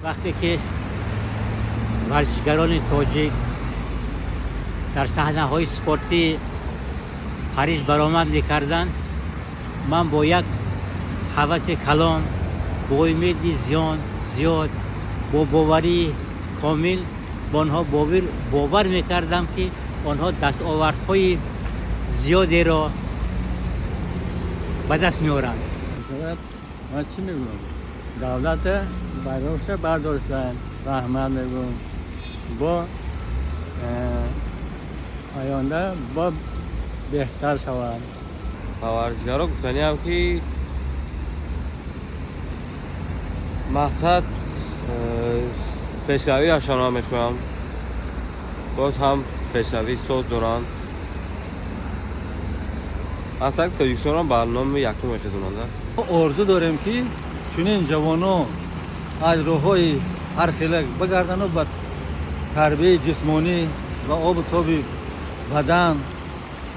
Вақте ки варзишгарони тоҷик дар саҳнаҳои спортии Париж баромад мекарданд, ман бо як ҳаваси калон, бо умеди зиёд, бо боварии комил ба онҳо бовар мекардам, ки онҳо дастовардҳои зиёдеро ба даст меоранд. Ман чӣ мегӯям? Давлата байроқша бардоштанд, раҳмат мегӯям. Бо оянда бо беҳтар шаванд. Ба варзишгаро гуфтаниам, ки мақсад пешравиашонро мехоҳам, боз ҳам пешравӣ соз доранд. Мақсад Тоҷикистонро ба номи якум мехезонанд. Орзу дорем, ки чунин ҷавонон аз роҳҳои ҳархела багардану ба тарбияи ҷисмонӣ ва обу тоби бадан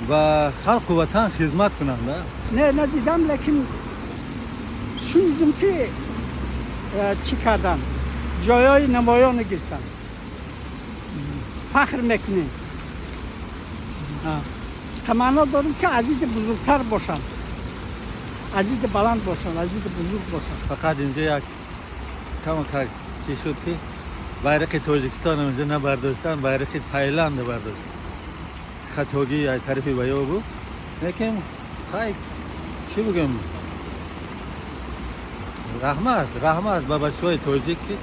ба халқу ватан хизмат кунанд. Не, надидам, лекин шунидим, ки чӣ кардан, ҷойҳои намоён гирифтан. Фахр мекунем, таманно дорем, ки аз иди бузургтар бошанд, аз иди баланд бошанд, аз иди бузург бошанд. Фақат инҷо як камакак чӣ шуд, ки байрақи Тоҷикистон инҷо набардоштан, байрақи Таиланд бардошт. Хатогӣ аз тарафи ваё буд, лекин хай, чӣ бигӯем, раҳмат, раҳмат ба бачаҳои тоҷик, ки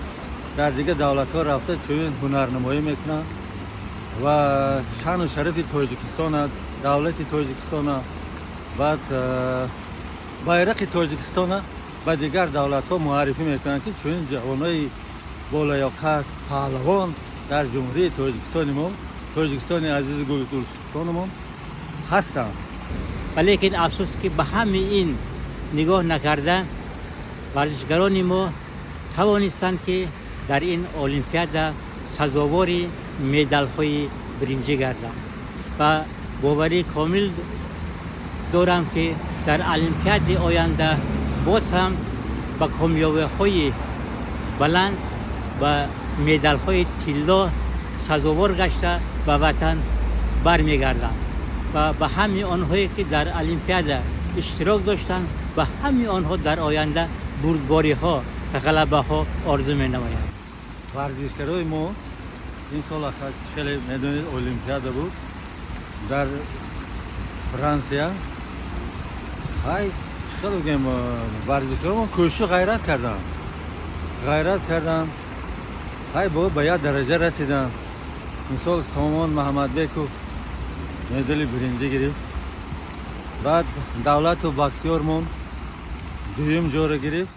дар дигар давлатҳо рафта чунин ҳунарнамоӣ мекунанд ва шаъну шарафи Тоҷикистона, давлати Тоҷикистона, баъд байрақи Тоҷикистона ба дигар давлатҳо муаррифӣ мекунанд, ки чунин ҷавонои болаёқат, паҳлавон дар Ҷумҳурии Тоҷикистони мо, Тоҷикистони азизи гулстонамон ҳастанд. Валекин афсӯс, ки ба ҳамаи ин нигоҳ накарда, варзишгарони мо тавонистанд, ки дар ин олимпиада сазовори медалҳои биринҷӣ гарданд, ва боварии комил дорам, ки дар олимпиадаи оянда боз ҳам ба комёбиҳои баланд, ба медалҳои тилло сазовор гашта, ба ватан бармегарданд. Ва ба ҳамаи онҳое, ки дар олимпиада иштирок доштанд, ба ҳамаи онҳо дар оянда бурдбориҳо, ғалабаҳо орзу менамоям. Варзишгарои мо ин сол, хеле медонед, олимпиада буд дар Франсия. Хай, хеле бигӯем, варзишгаро мо кӯшишу ғайрат карданд, ғайрат карданд, хай, бо ба як дараҷа расиданд. Мисол, Сомон Маҳамадбеков медали биринҷӣ гирифт, баъд Давлату Баксиёрмон дуюм ҷоро гирифт.